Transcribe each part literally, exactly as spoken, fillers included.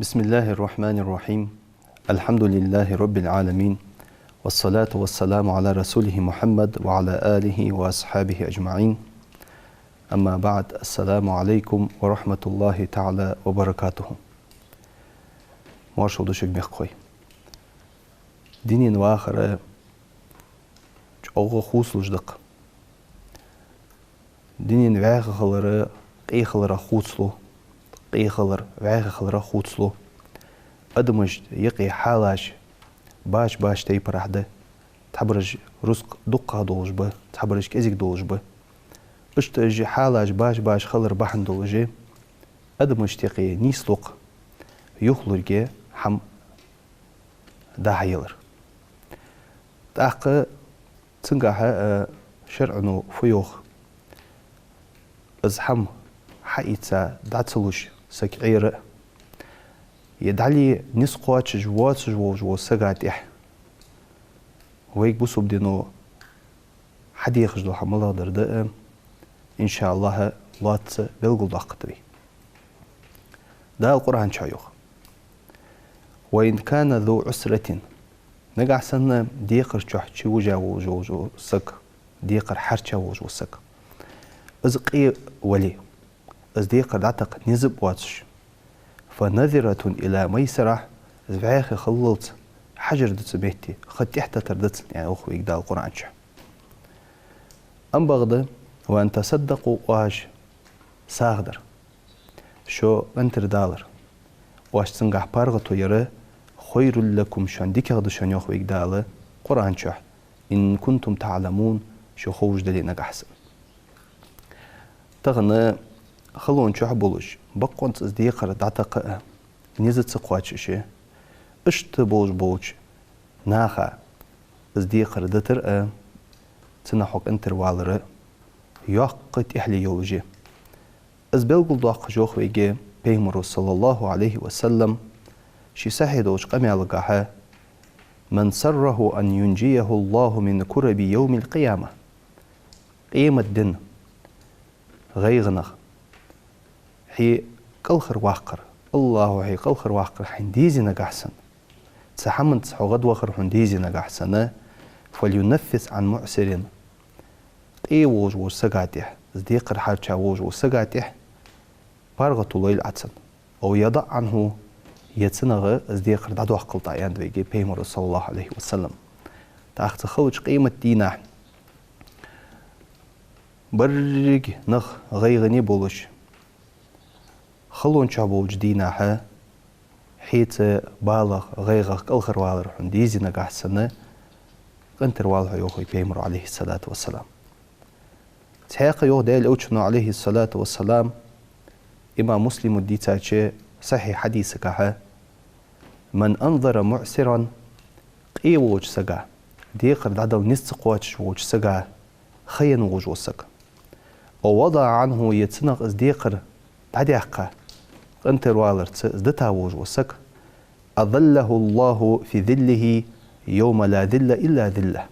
بسم الله الرحمن الرحيم. الحمد لله رب العالمين. والصلاة والسلام على رسوله محمد وعلى آله وأصحابه أجمعين. أما بعد. السلام عليكم ورحمة الله تعالى وبركاته. Моаршал да шуга, мехкахой. Дунен вахар чӀоагӀа хувцалуш да-кх. Дунен вӀаьхий хилар къе хиларах хувцалу, къе хилар вӀаьхий хиларах хувцалу. Адамашта юкъе хьалаш башха-башха тайпарахь да. Цхьабараш рузкъа дуккхагӀа долаш ба, цхьабараш кӀезига долаш ба. Иштта уж хьалаш башха-башха хилар бахьан долаш, адамашта юкъе нийслу-кх юхалургья хӀама дӀа-хьа ялар. ТӀаккха цунгахьа, э, шарӀо фу йоах? Из хӀама хьаийца дӀа ца луш саг Ӏера а, е дӀале низ кхоачаш воацаш волаш вола сага тӀехьа вайга бусалба дино хьадехаш дола хӀама малагӀдар да а, иншааллахӀ, лоацца белгалдоаккхаргда вай. Дала Къуръан чу йоах: وإن كان ذو عسرة. Нагахьа санна декхар чу чувижа волаш вола саг, декхар хьарча волаш вола саг, из къе вале, из декхар дӀатакха низ а боацаш, فنظرة إلى ميسرة, из вӀаьхий хиллалца хьажар да цу метте, ха тӀехьататар да цунна, аьнна йоах вайга Дала Къуръан чу. Ам бакъда, وأن تصدقوا, оаш сагӀа дар, шо къинтӀера далар, оаш цунгахьа паргӀато яр, خير لكم, шоана дикагӀа да шоана, йоах вайга Дала Къуръан чу, إن كنتم تعلمون, шо ховш дале нагахьа санна. Тахан халон чу болаш, боккъонца из декхар дӀатакха а низ ца кхоачаш, иштта болаш болча наха из декхар дитар а, цунах хьо къинтӀера валар а йоккха тӀехьале йолаш я. Из белгалдоаккхаш йоах вайга Пайхамаро, صلى الله عليه وسلم, ший сахьихь долча къамаьлагахьа: من سره أن ينجيه الله من كرب يوم القيامة. Къематден гӀайгӀанах хье кӀалхарваккхар, АллахӀо хье кӀалхарваккхар хьайна дезе нагахьа санна, цу хӀаманца хьо гӀадвахар хьона дезе нагахьа санна, فلينفس عن معسر. Къе волаш волча сага тӀехьа, из декхар хьарча волаш волча сага тӀехьа паргӀато лойла Ӏа цунна. أو يضع عنه, е цунах из декхар дӀадоаккхалда Ӏа, аьннад вайга Пайхамаро, صلى الله عليه وسلم. ТӀаккха цу халача къематдийнахьа берригаш нах гӀайгӀане болаш, халон чу болча дийнахьа хье цу балах, гӀайгӀах кӀалхарвалар хьона дезе нагахьа санна, къинтӀера вала хьо, йоах вайга Пайхамаро, عليه الصلاة والسلام. Цхьаькха йоах Даьла Элчано, عليه الصلاة والسلام, имам Муслима дийцача сахьихь хьадисагахьа: من أنظر معسرا, къе волча сага, декхар дӀадала низ ца кхоачаш волча сага ха енна волаш вола саг, أو وضع عنه, е цунах из декхар дӀадаьккха, къинтӀера валарца из дита волаш вола саг, أظله الله في ظله يوم لا ظل إلا ظله.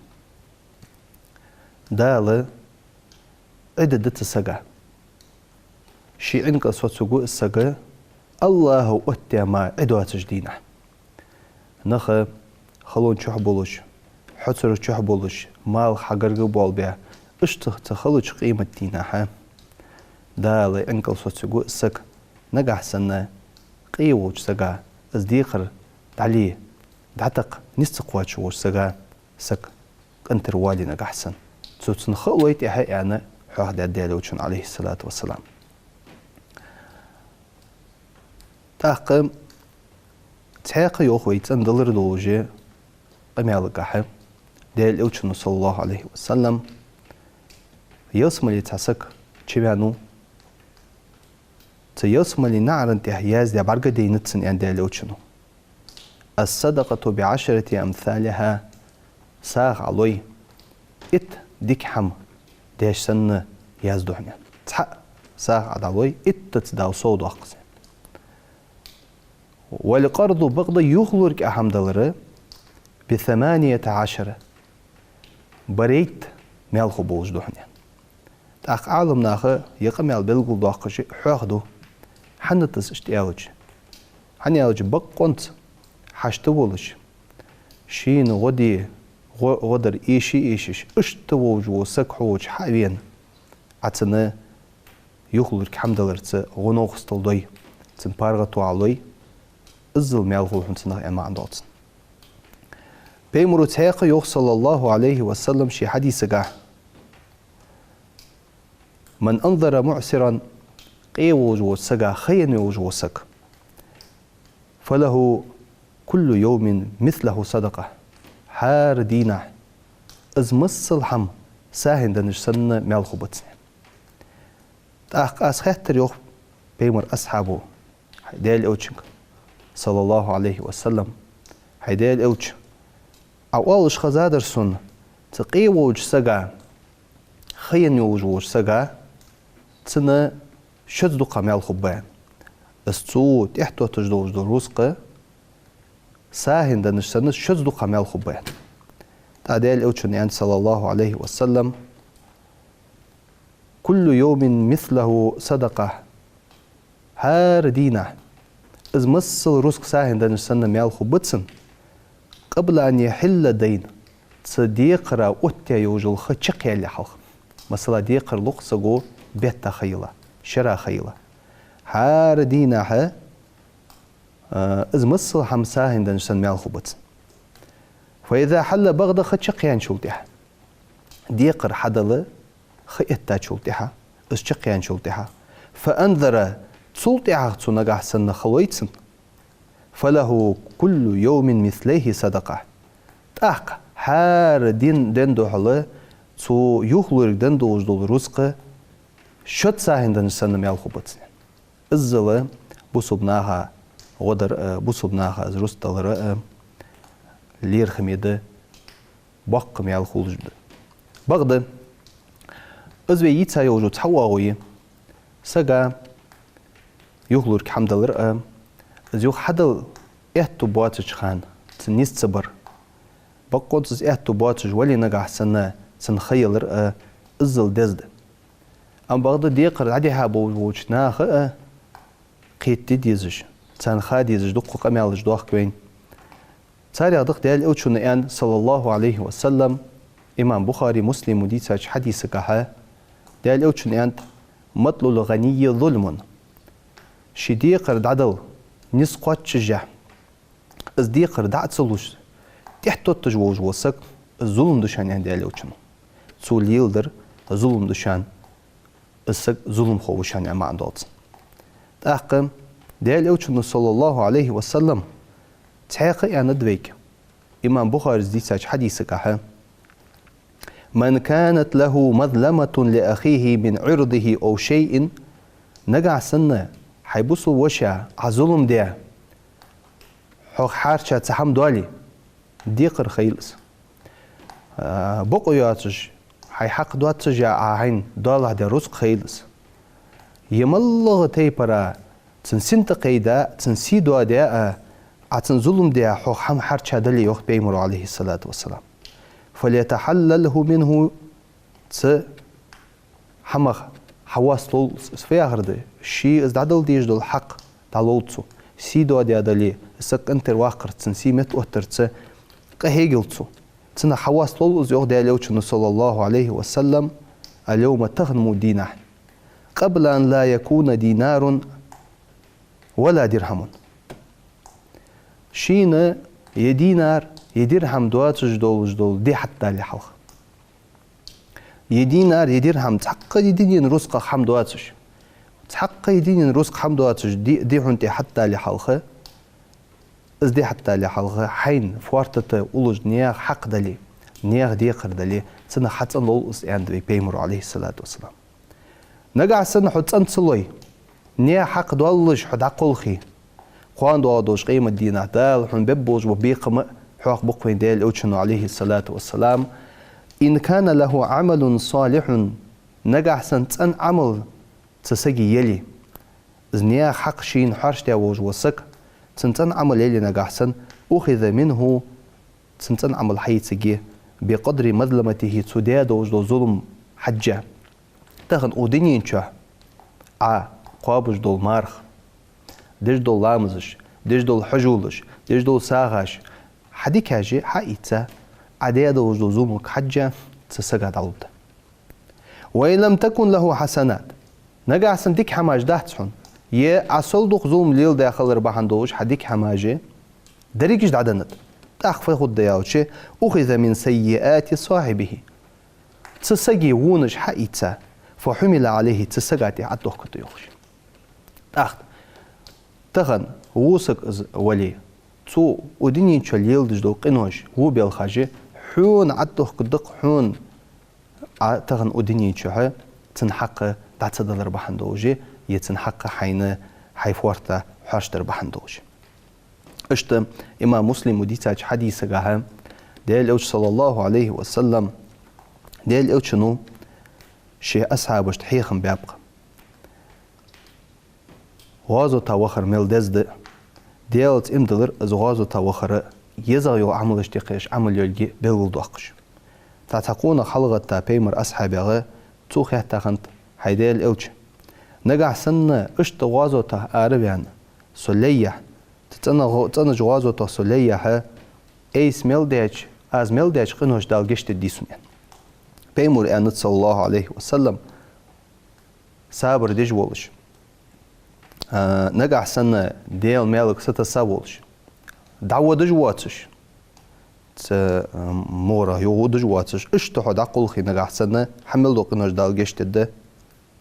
Дала Ӏи дергда цу сага, ший Ӏин кӀал соцаргва из саг, АллахӀо оттадаь мара Ӏи доацача дийнахьа. Нах халон чу болаш, хьоцара чу болаш, малх хьагарга болабаь, иштта цу халача къематдийнахьа Дала Ӏин кӀал соцаргва из саг, нагахьа санна къе волча сага, из декхар дӀале дӀатакха низ ца кхоачаш волча сага саг къинтӀера вале нагахьа санна. Цо цунна ха а лой тӀехьа, аьнна, хьоахадаьд Даьла Элчано, عليه الصلاة والسلام. ТӀаккха цхьаькха йоах вай цӀена далар долаш къамаьлагахьа Даьла Элчано, صلى الله عليه وسلم, ялсмале цхьа саг чувенав, цу ялсмален наӀаран тӀехьа яздаь бӀаргадайнад цунна, аьннад Даьла Элчано. الصدقة بعشرة أمثالها. СагӀа Ӏа лой, итт дика хӀама деш санна язду хьона. Цхьа сагӀа Ӏа дӀалой, иттаца Дала совдоаккх из. والقرض, бакъда юхалург Ӏа хӀама далар, بثمانية عشر, барайтта маьлхо болаш да хьона. ТӀаккха Ӏаламнаха е къамаьл белгалдоаккхаш хьоахаду, хӀана да из иштта аьлча. ХӀана аьлча бакъонца хьашт волаш, шийна гӀо де, гӀо-, гӀо дар эший-эшаш, иштта волаш вола саг хьо волча хьа а вена, Ӏа цунна юхалург хӀама даларца гӀо-новкъостал дой, цун паргӀато хьалой, иззал маьл хул хьона цунах аьнна маӀан долаш да. Пайхамара цхьаькха йоах, صلى الله عليه وسلم, ший хьадисагахь: «من أنظر معسرا», къе волаш волча сага ха енна волаш вола саг, «فله كل يوم مثله صدقة». ХӀара дийнахьа из масал хӀама сагӀийна деннача санна маьл хургба цунна. ТӀаккха аз хаьттар, йоах Пайхамара асхьабо, хӀай Даьла Элчанга, صلى الله عليه وسلم: «ХӀай Даьла Элча, Ӏа оалаш хезадар сона, цу къе волча сага, ха енна волаш волча сага, цунна шозза дукха маьл хургба, из цо тӀехьатетташ долаш дола рузкъа сагӀийна деннача санна шозза дукха маьл хургба». ТӀаккха Даьла Элчано аьннад, صلى الله عليه وسلم: «كل يوم مثله صدقة». ХӀара дийнахьа из масал рузкъа сагӀийна деннача санна маьл хургба цунна, «قبل أن يحل الدين», цу декхара оттаяь йолаш йола ха чакхъяьле хьалха. Масала, декхар лу-кх саго бетта ха йила, шера ха йила. ХӀара дийнахьа, а, из масал хӀама сагӀийна деннача санна маьл хургба цунна. «فإذا حل», бакъда ха чакхъяьнначул тӀехьа. Декхар хьадала, ха эттачул тӀехьа, из чакхъяьнначул тӀехьа, «فأنظر», цул тӀехьагӀа цо нагахьа санна ха лой цунна, «فله كل يوم مثله صدقة». ТӀаккха хӀара дийнахьа денна духьала цо юхалург денна долаш дола рузкъа шозза сагӀийна деннача санна маьл хургба цунна. Иззал бусалба наха гӀо дар а, бусалба наха из рузкъа далар а лерхӀаме да, боккха маьл хулаш да. Бакъда, из вай йийца йолаш йола цхьа оагӀув я: сага юхалург хӀама далар а, из юха хьадала аьттув боацача хана цун низ ца бар, боккъонца из аьттув боацаш вале нагахьа санна цунна ха ялар а, иззал деза да. Амма бакъда декхар дӀадихьа болаш болча наха а кхетаде дезаш, царна ха дезаш дукха къамаьлаш доахк вайна. Царех да-кх Даьла Элчано аьннад, صلى الله عليه وسلم, имам Бухаре, Муслима дийцача хьадисагахьа, Даьла Элчано аьннад: «مطل الغني ظلم». Ший декхар дӀадала низ кхоачашехь, из декхар дӀа а ца луш, тӀехьатетташ волаш вола саг, из зулам да шоана, аьннад Даьла Элчано. Цо леладар зулам да шоана, из саг зуламхо ва шоана, аьнна маӀан долаш да. ТӀаккха Даьла Элчано, صلى الله عليه وسلم, цхьаькха а аьннад вайга, имам Бухарес дийцача хьадисагахьа: «من كانت له مظلمة لأخيه من عرضه أو شيء», нагахьа санна хьай бусалба воша Ӏа зулам даь, хьох хьарча цхьа хӀама доале, декхар хайла из. А, бокъо йоацаш, хьай хьакъ доаццаш а Ӏа хьайна доалахьа даь рузкъа хайла из. Е малагӀа тайпара цун син тӀакхайда, цун сий доадаь а, Ӏа цунна зулам даь, хьох хӀама хьарча дале, йоах Пайхамаро, عليه الصلاة والسلام: «فليتحلله منه», цу хӀамах хьавоасталва из, фу яхар да, ший из дӀадала дезаш дола хьакъ дӀалолва цо. Сий доадаь дале, из саг къинтӀера ваккхарца, цун сий меттаоттарца къахьегилва цо. Цунах хьавоасталва из, йоах Даьла Элчано, صلى الله عليه وسلم: «اليوم تغنم دينه، قبل أن لا يكون دينار ولا درهم». Шийна е динар, е дирхьам доацаш долаш дола ди хьатӀадале хьалха. Е динар, е дирхьам, цхьаккха е дунен рузкъах хӀама доацаш, цхьаккха е дунен рузкъах хӀама доацаш ди, ди хьона тӀа хьатӀадале хьалха, из ди хьатӀадале хьалха хьайна фоартата уллаш наьха хьакъ дале, наьха декхар дале, цунах хьацӀенлолва из, аьннад вай Пайхамаро, عليه الصلاة والسلام. Нагахьа санна хьо цӀена ца лой, наьха хьакъ доаллаш хьо дӀакхалхе, кхоана доагӀаш долча къематдийнахьа Дала хьона бергболаш бола бекхам а хьоахабу-кх вайна Даьла Элчано, عليه الصلاة والسلام: «إن كان له عمل صالح», нагахьа санна цӀена Ӏамал цу сага яле, из наьха хьакъ шийна хьоарчадаь волаш вола саг, цун цӀена Ӏамал яле нагахьа санна, «أخذ منه», цун цӀена Ӏамал хьаэцаргья, «بقدر مظلمته», цо даь долаш дола зулам хьежжа. Тахан укх дунен чу Ӏа кхоабаш дола марха, деш дола ламазаш, деш дола хьажолаш, деш дола сагӀаш, хьа дикаш хьаийца, Ӏа даь долаш дола зуламалга хьежжа, цу сага дӀалургда. وإن لم تكن له حسنات. Нагахьа санна дика хӀамаш дац хьона, е Ӏа сел дукха зулам леладаь хилар бахьан долаш хьа дика хӀамаш, дерригаш дӀаденнад. ТӀаккха фу хургда аьлча, أخذ من سيئات صاحبه. Цу сага вонаш хьаийца, فحمل عليه, цу сага тӀа Ӏодохкаргда йоах. ТӀаккха тахан во саг из вале, цо укх дунен чу леладеш дола къинош, во белхаш, хьона Ӏодохкаргда-кх, хьона Ӏа тахан укх дунен чу цун хьакъ дӀа ца далар бахьан долаш, е цун хьакъ хьайна, хьай фоарта хьоашдар бахьан долаш. Иштта имам Муслима дийцача хьадисагахьа Даьла Элча, صلى الله عليه وسلم, Даьла Элчано ший асхьабашта хьехам баьб-кх. ГӀазота вахар мел деза да, Даьлаца иман диллар из гӀазота вахар, езагӀа йола Ӏамалаш тӀакхаьча Ӏамал йолга белгалдоаккхаш. Цхьа, цхьа къонах хьалгӀатта Пайхамара асхьабех, цо хаьттад хиннад: «ХӀай Даьла Элча, нагахьа санна иштта гӀазотах ара а ваьнна, со лейяхь, цӀена гӀо-, цӀенача гӀазотах со лейяхь, айса мел даьча, аз мел даьча къинош Дала гешт дергдий сона?» Пайхамара аьннад, صلى الله عليه وسلم: сабар деш волаш, а, нагахьа санна Даьла маьлага сатесса волаш, дӀаводаш воацаш, цу, а, мугӀарах юхаводаш воацаш, иштта хьо дӀакхалхе, нагахьа санна хьа мел дола къинош Дала гешт дергда,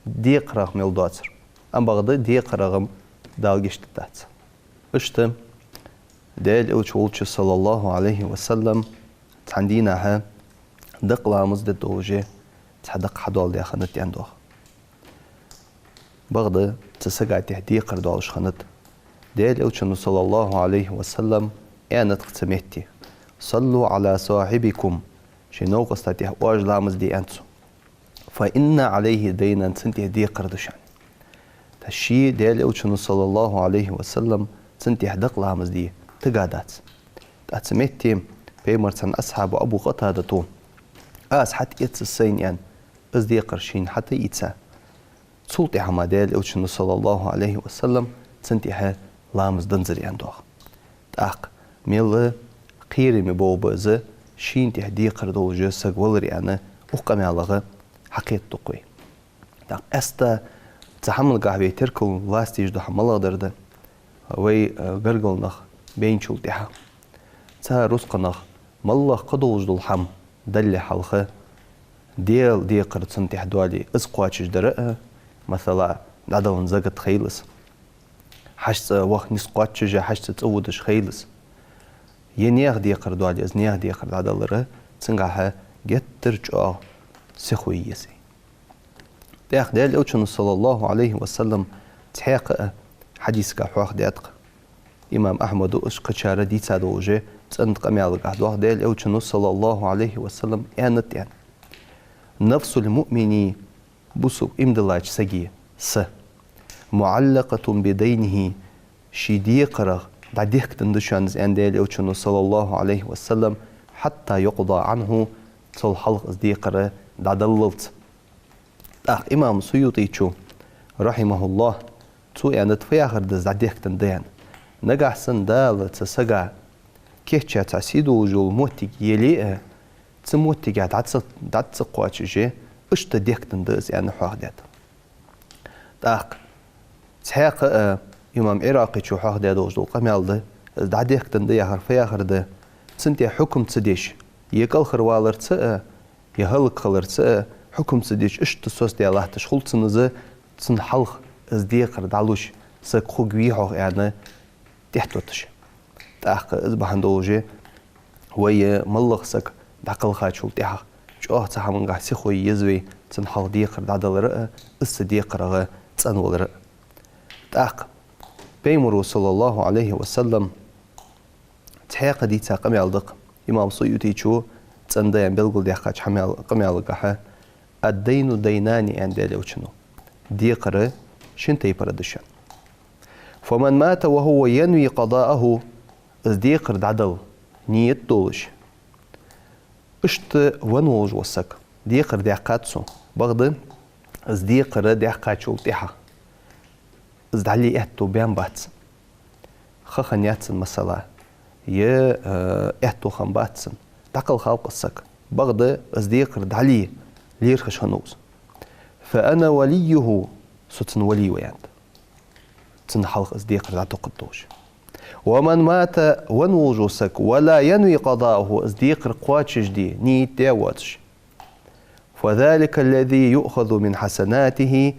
декхарах мел доацар. Амма бакъда, декхарах-м Дала гешт дергдац. Иштта Даьла Элча волча, صلى الله عليه وسلم, цхьан дийнахьа дакъа ламаз де долаш, цхьа дакъа хьадоаладаь хиннад аьнна доагӀа. Бакъда, цу сага тӀа декхар долаш хиннад. Даьла Элчано, صلى الله عليه وسلم, аьннад-кх цу метте: «صلوا على صاحبكم», шоай новкъоста тӀа оаш ламаз де, аьннад цо. «فإن عليه دينا», цунна тӀа декхар да шоана. ТӀаккха ше, Даьла Элчано, صلى الله عليه وسلم, цунна тӀа дакъа ламаз де тига дац. ТӀаккха цу метте Пайхамара цхьан асхьабо Абу Къатадата: «Аз хьатӀаэц из сайна», — аьнна, из декхар шийна хьатӀаийца, цул тӀехьа мара Даьла Элчано, صلى الله عليه وسلم, цунна тӀа ламаз данзар аьнна доагӀа. ТӀаккха мел кхераме болх ба из, шийна тӀа декхар долаш саг валар аьнна, укх къамаьлагӀа хьакхетаду-кх вай. ТӀаккха къаьстта цу хӀамангахьа вай теркал лаца дезаш дола хӀама малагӀа дар да? Вай, э, гаргара нах байначул тӀехьа, цар рузкъах моллагӀа кхы долаш дола хӀама далале хьалха, Даьла декхар цунна тӀа доале, из кхоачашдар а, масала, дӀадалан закат хийла из, хьажцӀа ваха низ кхоачашъе, хьажцӀа цӀаводаш хийла из, е наьха декхар доале, из наьха декхар дӀадалар а, цунгахьа геттара чӀоагӀа сиха ве еза. ТӀаккха Даьла Элчано, صلى الله عليه وسلم, цхьаькха а хьадисагахьа хьоахадаьд-кх, имам Ахьмада а, кхычар а дийца долаш, цӀенача къамаьлагахьа доагӀа, Даьла Элчано, صلى الله عليه وسلم, аьннад аьнна: «نفس المؤمن», бусалба иман диллача сага са, «معلقة بدينه», ший декхарах дӀадехкаденна да шоана из, аьннад Даьла Элчано, صلى الله عليه وسلم, «حتى يقضى عنه», цул хьалха из декхар дӀадаллалца. ТӀаккха имам СуютӀийчо, رحمه الله, цо аьннад, фу яхар да из дӀадехкаденна да аьнна. Нагахьа санна Дала цу сага кийчъяь цхьа сий долаш йола моттиг яле а, цу моттигах дӀа ца, дӀа ца кхоачашъе, иштта дехкаденна да из аьнна хьоахадаьд. ТӀаккха цхьаькха а имам Ӏиракъийчо хьоахадаь долаш дола къамаьл да, из дӀадехкаденна да яхар фу яхар да: цунна тӀа хьукм ца деш, е кӀалхарваларца а, е хӀалакхиларца а хьукм ца деш, иштта соцадаь латташ хул цунна из, цун хьалха из декхар дӀалуш саг хургвий-хьогӀ аьнна, тӀехьатетташ. ТӀаккха из бахьан долаш, вай моллагӀа саг дӀакхелхачул тӀехьагӀа чӀоагӀа цу хӀамангахьа сиха ве еза вай, цун хьалха декхар дӀадалар а, из цу декхарах цӀенвалар а. ТӀаккха Пайхамара, صلى الله عليه وسلم, цхьаькха дийца къамаьл да-кх, имам СуютӀийчо цӀена да аьнна белгалдаьккхача хӀамал-, къамаьлагахьа: «الدين دينان», аьннад Даьла Элчано. Декхар шин тайпара да шоана. «فمن مات وهو ينوي قضاءه», из декхар дӀадала ният долаш, иштта венна волаш вола саг, декхар даьккхад цо, бакъда, Из декхар даьккхачул тӀехьагӀа из дӀале аьттув баьннабац. Ха хиннаяц цун, масала, е, э, аьттув хиннабац цун. ДӀакхалхалва-кх из саг. Бакъда из декхар дӀале лерхӀаш хиннав из. «فأنا وليه», со цун вали ва, аьннад. Цунна хьалха из декхар дӀатохаргдолаш. «ومن مات», венна волаш вола саг, «ولا ينوي قضاءه», из декхар кхоачашде нийят даь воацаш. «فذلك الذي يؤخذ من حسناته»,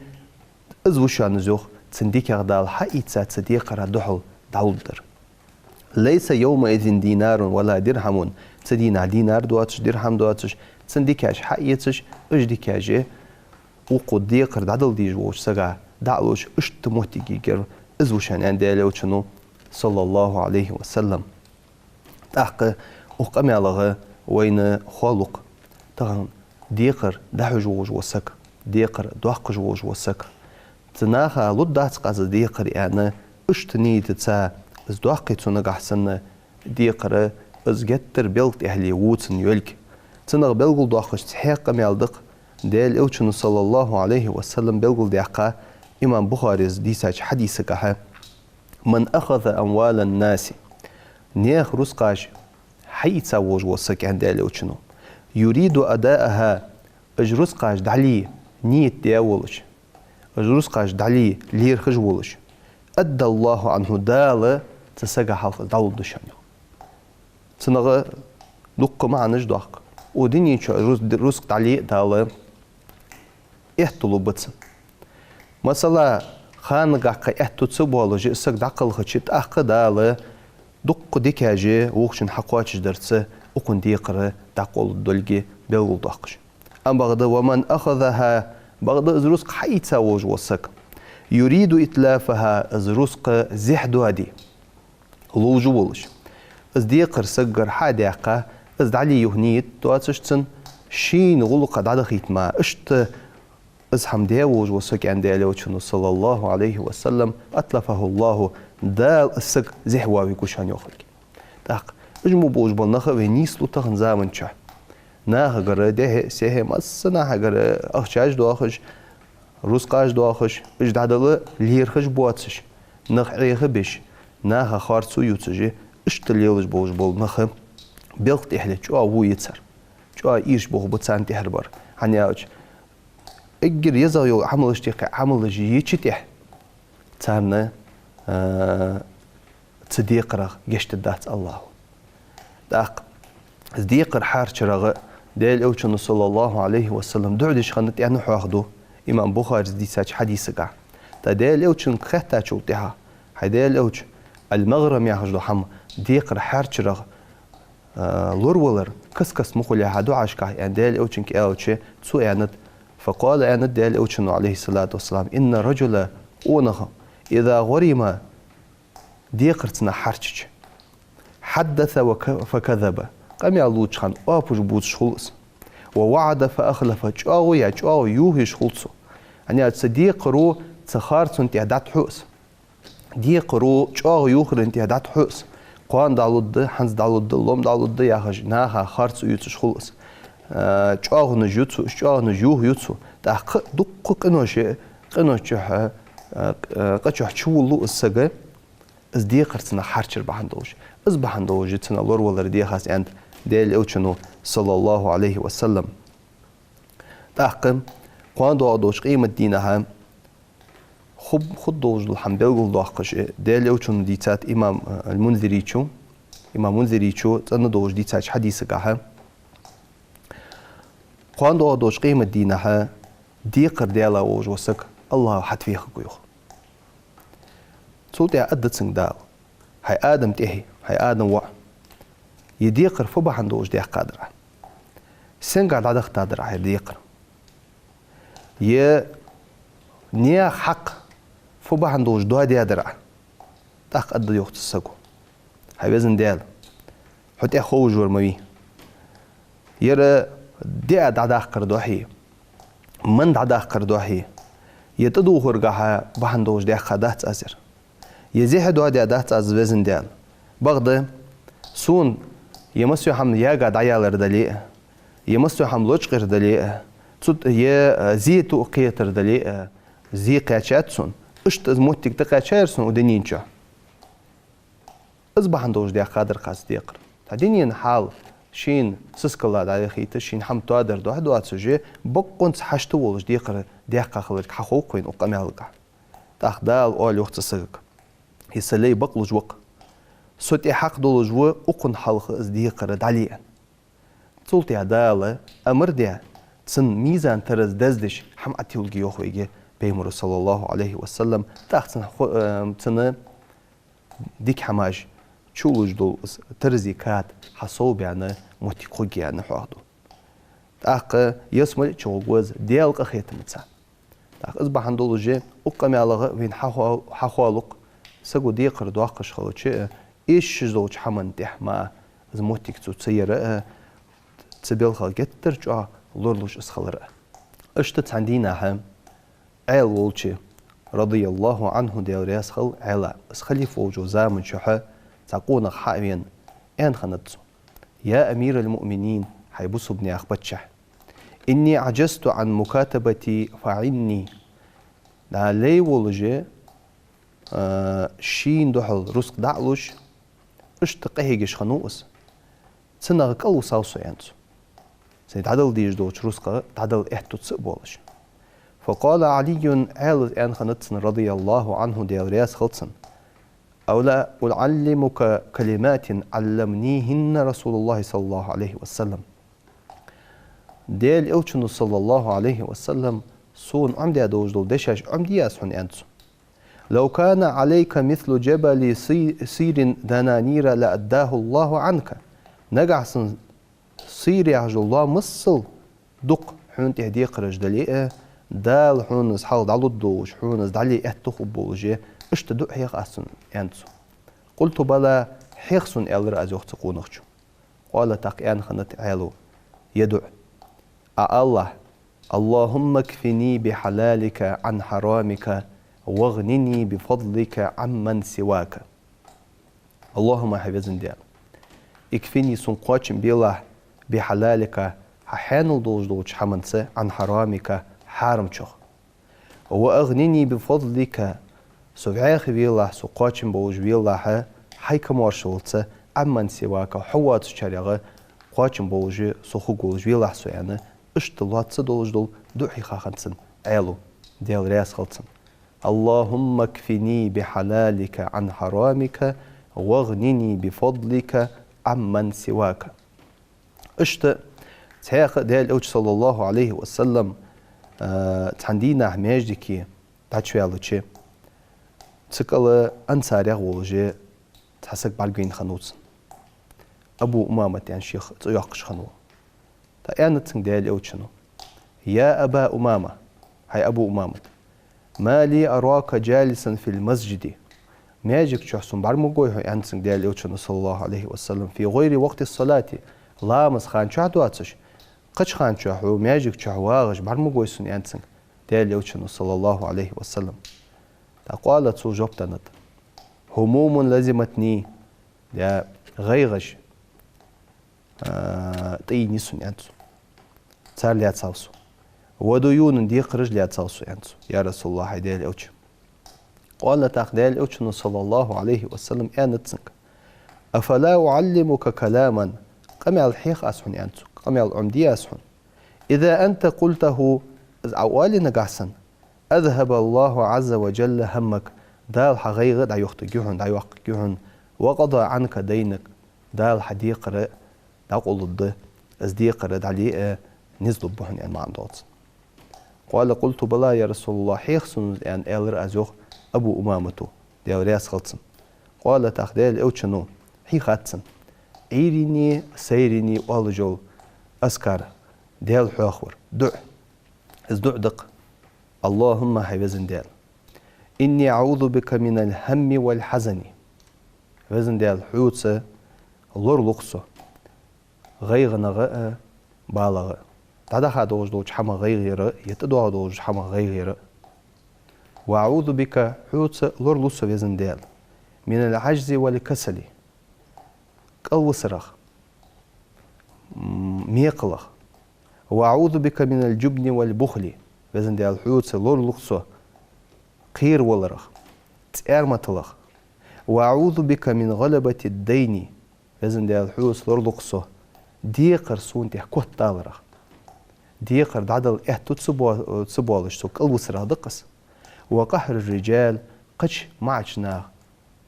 из ва шоана из, йоах, цун дикагӀа Дала хьаийца цу декхара духьал дӀалургдар. «ليس يومئذ دينار ولا درهم», цу дийнахьа динар доацаш, дирхьам доацаш, цун дикаш хьаэцаш, уж дикаш вокхо декхар дӀадала дезаш волча сага дӀалуш, иштта моттиг йигар из ва шоана, аьннад Даьла Элчано, صلى الله عليه وسلم. ТӀаккха укх къамаьлагӀа вайна хоалу-кх тахан декхар дӀахьош волаш вола саг, декхар доаккхаш волаш вола саг. Цу наха лургдац-кх аз из декхар аьнна, иштта нийятаца из доаккхе, цу нагахьа санна декхар из геттара белха тӀехьале вувцаш йолга. Цунах белгалдоаккхаш цхьа къамаьл да-кх, Даьла Элчано, صلى الله عليه وسلم, белгалдаьккха имам Бухарес дийцача хьадисагахьа: «من أخذ أموال الناس», наьха рузкъаш хьаийца волаш вола саг, аьннад Даьла Элчано, «يريد أداءها», уж рузкъаш дӀале нийят даь волаш, уж рузкъаш дӀале лерхӀаш волаш, «أدى الله عنه», Дала цу сага хьалха дӀалургда шоана, йоах. Цунах дуккха маӀанаш да-кх. Укх дунен чу рузкъ, рузкъ дӀале а Дала аьттув лургба цунна. Масала, ханагахьа аьттув ца боалаш из саг дӀакхалхача, тӀаккха Дала дуккха дикаш вокхарна хьакхоачашдарца укхун декхар дӀакхолларгдолга белгалдоаккхаш. Амма бакъда «ومن أخذها», бакъда из рузкъ хьаийца волаш вола саг, «يريد إتلافها», из рузкъ зехьа доаде ловш волаш, из декхар сагагара хьа а даьккха, из дӀале юха нийят доацаш цун, шийна гӀулакха дӀадахийта мара, иштта из хӀама даь волаш вола саг, аьннад Даьла Элчано, صلى الله عليه وسلم, «أتلفه الله», Дала из саг зехьа воавергва шоана, йоах. ТӀаккха уж мо болаш бола нах а вай нийслу тахан заман чу. Нахагара дехьа-сехьа, массанахьагара ахчаш доахаш, рузкъаш доахаш, уж дӀадала лерхӀаш боацаш, нах Ӏехабеш, наха харцо ювцаш, иштта лелаш болаш бола нах белха тӀехьале чӀоагӀа во я цар. ЧӀоагӀа ийрча болх ба царна тӀехьарбар. ХӀана аьлча, эггара езагӀа йола Ӏамалаш тӀехьа, Ӏамалаш йича тӀехьа царна, а, цу декхарах гешт дергдац АллахӀа. ТӀаккха из декхар хьарчарагӀа Даьла Элчано, صلى الله عليه وسلم, дуӀа деш хиннад аьнна хьоахаду имам Бухарес дийцача хьадисагахьа. ТӀаккха Даьла Элчанга хаьттачул тӀехьагӀа: «ХӀай Даьла Элча, аль-магърам яхаш дола хӀама, декхар хьарчарагӀа, а, лоравалар каст-каста ма хулий хьа дуӀашкахь?» — аьнна, Даьла Элчанга аьлча, цо аьннад, فقال, аьннад Даьла Элчано, عليه الصلاة والسلام: «إن الرجل», къонах, «إذا غرم», декхар цунах хьарчача, «حدث وك-، فكذب», къамаьл дувцача хана оапаш бувцаш хул из, «ووعد فأخلف», чӀоагӀо яь, чӀоагӀо юхаеш хул цо. ХӀана аьлча, цу декхаро цу харцон тӀа дӀатӀахьу из. Декхаро чӀоагӀо юхарна тӀа дӀатӀахьу из. Кхоана дӀалургда, хӀанз дӀалургда, лом дӀалургда яхаш, наха харцо ювцаш хул из. Э, чӀоагӀонаш ю цо, чӀоагӀонаш юхаю цо. ТӀаккха дуккха къинош, къиношчухьа, э, къа чухьа чувуллу из саг, из декхар цунах хьарчар бахьан долаш. Из бахьан долаш цунах лоравалар дех аз, аьннад Даьла Элчано, صلى الله عليه وسلم. ТӀаккха кхоана доагӀа долча къематдийнахьа ху-, хургдолаш дола хӀама белгалдоаккхаш, Даьла Элчано дийцад имам, э, аль-Мунзирийчо, имам Мунзирийчо цӀена долаш дийцача хьадисагахьа: кхоана доагӀа долча къематдийнахьа декхар даьла волаш вола саг АллахӀа хьатӀавехаргва, йоах. Цул тӀехьа аргда цунга Дала: «ХӀай Адама тӀехье, хӀай Адама воӀ, ер декхар фу бахьан долаш даьккхадар Ӏа? Сенгахьа дӀадахийтадар Ӏа ер декхар? Ер наьха хьакъ фу бахьан долаш доадаьдар Ӏа?» ТӀаккха аргда, йоах, цу саго: «ХӀай Веза Даьла, хьо тӀех ховш вар ма вий. Ер диа дӀадаккхар духьа, ман дӀадаккхар духьа, ер тӀадувхаргахьа бахьан долаш даьккха дац аз ер. Ер зехьа доадаь дац аз, Веза Даьла. Бакъда сона ер массайола хӀама яга дӀаялар дале а, ер массайола хӀама лочкъаяр дале а, Цу тӀа е, э, зе тӀакхетар дале, э, зе кхаьчад сона. Иштта из моттиг тӀакхаьчаяр сона укх дунен чу. Из бахьан долаш даьккхадар-кх аз декхар. Цу дунен хьал шийна сискала дӀаяхийта, шийна хӀама тоадар духьа доацаш, боккъонца хьашт волаш декхар даьккха хиларга хьахов-кх вайна укх къамаьлагахь. ТӀаккха Дала оал йоах цу сагага: «Е са лай бакълуш ва-кх. Со тӀехьакха долаш ва укхунна хьалха из декхар дӀале», — аьнна. Цул тӀехьагӀа Дала амар даь, цун мизан-тараз даздеш хӀама Ӏотиллалга йоах вайга Пайхамаро, саллаллахӀу Ӏалайхи ва саллам. ТӀаккха цун ху-, э, цун дика хӀамаш чулуш дола из тараза кад хьасовбаьнна моттиг хургья аьнна хьоахаду. ТӀаккха ялсмале чу гӀоргва из Даьла къахетамца. ТӀаккха из бахьан долаш укх къамаьлагахь вайна хьахо-, хьахоалу-кх, саго декхар доаккхаш хилча, эшаш долча хӀаман тӀехьа мара из моттиг цу ца яр а, цу балхах геттара чӀоагӀа лоралуш из хилар а. Иштта цхьан дийнахьа Ӏаьла волча, радияллахӀу ӀанхӀу, Даьла раьза хилва Ӏаьлас, из халифа волча заман чухь цхьа къонах хьа а вена, аьнна хиннад цо: «يا أمير المؤمنين, хӀай бусалба наьха паччахь, إني عجزت عن مكاتبتي فأعني». Да, лай волаш, а, шийна духьал рузкъа дӀа а луш, иштта къахьегаш хиннав из. Цунах кӀалвисав со, аьннад цо. Сай дӀадала дезаш долча рузкъах дӀадала аьттув ца а болаш. فقال علي, Ӏаьлас аьнна хиннад цунна, радияллахӀу ӀанхӀу, Даьла раьза хилва цунна: «ألا أعلمك كلمات علمنيهن رسول الله صلى الله عليه وسلم». Даьла Элчано, саллаллахӀу Ӏалайхи ва саллам, сона Ӏомадаь долаш дола дешаш Ӏомадий аз хьона, аьннад цо. «لو كان عليك مثل جبل صي-، صير دنانير لأداه الله عنك». Нагахьа санна Сийр яхаш йола лоам масал дукха хьона тӀа декхараш дале а, Дала хьона из хьалха дӀалургдолаш, хьона из дӀале аьттув хургболаш, иштта дуӀа хьех аз цунна, аьннад цо. «قلت بلى», хьех сона, аьлар аз йоах цу къонахчо. «قال», тӀаккха аьнна хиннад Ӏаьлас ер дуӀа: «Ӏа АллахӀ, اللهم اكفني بحلالك عن حرامك واغنني بفضلك عمن سواك». اللهم, хӀай везан Даьла, اكفني, сона кхоачам белахь, بحلالك, хьа хьаьнал долаш долча хӀаманца, عن حرامك, хьарамчох. وأغنني بفضلك, со вӀаьхий велахь, со кхоачам болаш велахь, хьай камоаршалца, عمن سواك, хьо воацачарех кхоачам болаш, со хургволаш велахь со, аьнна, иштта лоацца долаш дола дуӀа хьийха хиннад цунна Ӏаьлас, Даьла раьза хилва цунна. «اللهم اكفني بحلالك عن حرامك واغنني بفضلك عمن سواك». Иштта цхьаькха Даьла Элча, саллаллахӀу Ӏалайхи ва саллам, а, цхьан дийнахьа маьждиге дӀачуваьлча, цу кӀала ансарех волаш цхьа саг бӀаргавайна хиннав цунна. Абу Умамат аьнна шийх цӀи йоаккхаш хиннав. ТӀаккха аьннад цунга Даьла Элчано: «يا أبا أمامة, хӀай Абу Умамат, ما لي أراك جالسا في المسجد». Маьждига чухь сона бӀаргагой хьо, аьннад цунга Даьла Элчано, саллаллахӀу Ӏалайхи ва саллам, «في غير وقت الصلاة». Ламаза хана чухь доацаш, кхыча хана чухь хьо маьждига чухь вагӀаш бӀаргагой сона, аьннад цунга Даьла Элчано, саллаллахӀу Ӏалайхи ва саллам. ТӀаккха «قال», цо жоп деннад: «هموم لزمتني», я, гӀайгӀаш, а, тӀаийна сона, аьннад цо. Цар лаьцав со. «وديون», декхараш лаьцав со, аьннад цо. «يا رسول الله, хӀай Даьла Элча». «قال», тӀаккха Даьла Элчано, саллаллахӀу Ӏалайхи ва саллам, аьннад цунга: «أفلا أعلمك كلاما, къамаьл хьех аз хьона, аьннад цо, къамаьл Ӏомадий аз хьона. إذا أنت قلته, из Ӏа оале нагахьа санна, أذهب الله عز وجل همك, Дала хьа гӀайгӀа дӀайохийтаргья хьона, дӀайоаккхаргья хьона, وقضى عنك دينك, Дала хьа декхар дӀакъовларгда, из декхар дӀале а низ лургба хьона», аьнна маӀан долаш. «قال قلت بلى يا رسول الله, хьех сона из», аьнна, аьлар аз йоах Абу Умамата, Даьла раьза хилва цунна. «قال», тӀаккха Даьла Элчано хьийхад цунна Ӏуйрийна, сайрийна оалаш йола азкар, Даьла хьоахавар, дуӀа. Из дуӀа да-кх: «اللهم, хӀай везан Даьла, إني أعوذ بك من الهم والحزن». Везан Даьла, хьоца лоралу-кх со гӀайгӀанах а, балах а. ДӀадахьа долаш долча хӀамах гӀайгӀа яр а, е тӀадоагӀа долаш долча хӀамах гӀайгӀа яр а. «وأعوذ بك, хьоца лоралу со, везан Даьла, من العجز والكسل, кӀалвисарах, м, мекхалах, وأعوذ بك من الجبن والبخل. Везан Даьла, хьоца лоралу-кх со кхераваларах, цӀарматалах. وأعوذ بك من غلبة الدين. Везан Даьла, хьоца лоралу-кх со декхар сона тӀа котдаларах. Декхар дӀадала аьттув ца бо-, ца боалаш, цо кӀалвисарах да-кх из. وقهر الرجال, кхыча маӀача наха,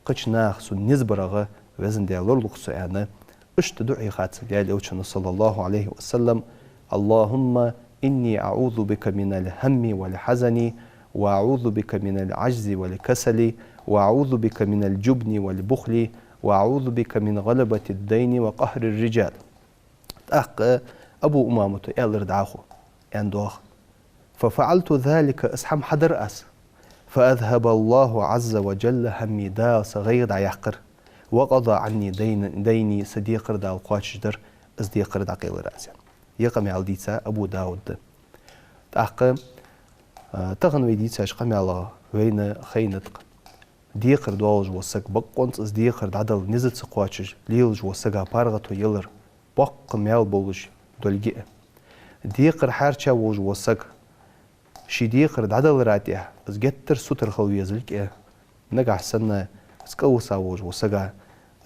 кхыча наха сона низ барах, Везан Даьла, лоралу-кх со, аьнна, иштта дуӀа хьийхад цо Даьла Элчано, صلى الله عليه وسلم: اللهم إني أعوذ بك من الهم والحزن، وأعوذ بك من العجز والكسل، وأعوذ بك من الجبن والبخل، وأعوذ بك من غلبة الدين وقهر الرجال. ТӀаккха Абу Умамата аьлар дӀахо, аьнна доагӀа: ففعلت ذلك, из хӀама хьадар аз. فأذهب الله عز وجل همي, Дала са гӀайгӀа дӀаяьккхар. وقضى عني دين-, ديني, са декхар Дала кхоачашдир, из декхар дӀакъайлар аз, аьнна. Ер къамаьл дийца Абу Дауда. ТӀаккха, а, тахан вай дийцача къамаьлах вайна хайнад-кх декхар долаш вола саг, бакъонца из декхар дӀадала низ ца кхоачаш лелаш волча сага паргӀато ялар боккха маьл болаш долга а. Декхар хьарча волаш вола саг ший декхар дӀадалара тӀехьа из геттара сутара хила везалга а. Нагахь санна из кӀалвиса волаш волча сага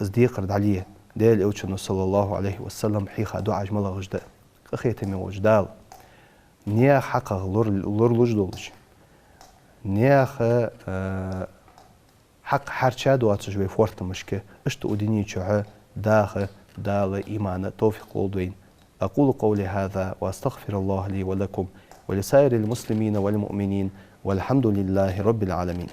из декхар дӀале, Даьла Элчано, صلى الله عليه وسلم, хьийха дуӀаш малагӀаш да? Къахетаме волча Дала наьха хьакъах лор-, лоралуш долаш, наьха, а, хьакъ хьарча доацаш вай фоартамашка, иштта укх дунен чухь даха Дала иман а, товфикъ лолда вайна. أقول قولي هذا وأستغفر الله لي ولكم ولسائر المسلمين والمؤمنين والحمد لله رب العالمين.